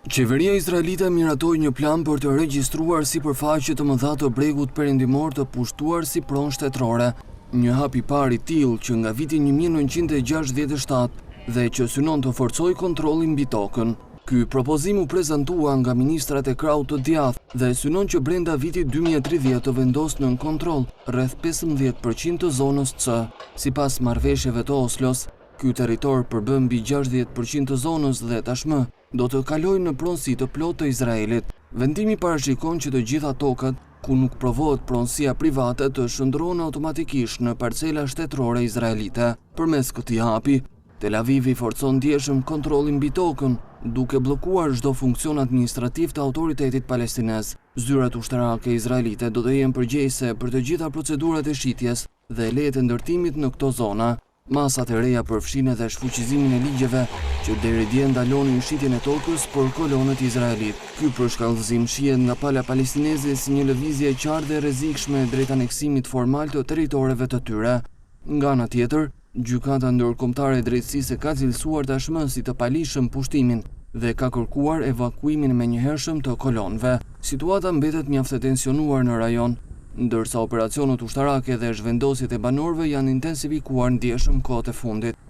Qeveria izraelite miratoi një plan për të regjistruar sipërfaqe të mëdha të bregut perëndimor të pushtuar si pronë shtetërore, një hap i parë i tillë që nga viti 1967 dhe që synon të forcojë kontrollin mbi tokën. Ky propozim u prezantua nga ministrat e krahut të djathtë dhe synon që brenda vitit 2030 të vendosë nën kontroll rreth 15% të zonës C. Sipas marrëveshjeve të Oslos, ky territor përbën mbi 60% të zonës dhe tashmë do të kalojë në pronësi të plotë të Izraelit. Vendimi parashikon që të gjitha tokat ku nuk provohet pronësia private të shndërrohen automatikisht në parcela shtetërore izraelite. Përmes këtij hapi, Tel Avivi forcon ndjeshëm kontrollin mbi tokën, duke bllokuar çdo funksion administrativ të autoritetit palestinez. Zyrat ushtarake izraelite do të jenë përgjegjëse për të gjitha procedurat e shitjes dhe lejet e ndërtimit në këto zona. Masat e reja përfshijnë edhe shfuqizimin e ligjeve që deri dje ndalonin shitjen e tokës për kolonët izraelitë. Ky përshkallëzim shihet nga pala palestineze si një lëvizje e qartë dhe e rrezikshme drejt aneksimit formal të territoreve të tyre. Nga ana tjetër, Gjykata Ndërkombëtare e Drejtësisë e ka cilësuar tashmë si të paligjshëm pushtimin dhe ka kërkuar evakuimin e menjëhershëm të kolonëve. Situata mbetet mjaft e tensionuar në rajon, ndërsa operacionet ushtarake dhe zhvendosjet e banorëve janë intensifikuar ndjeshëm kohët e fundit.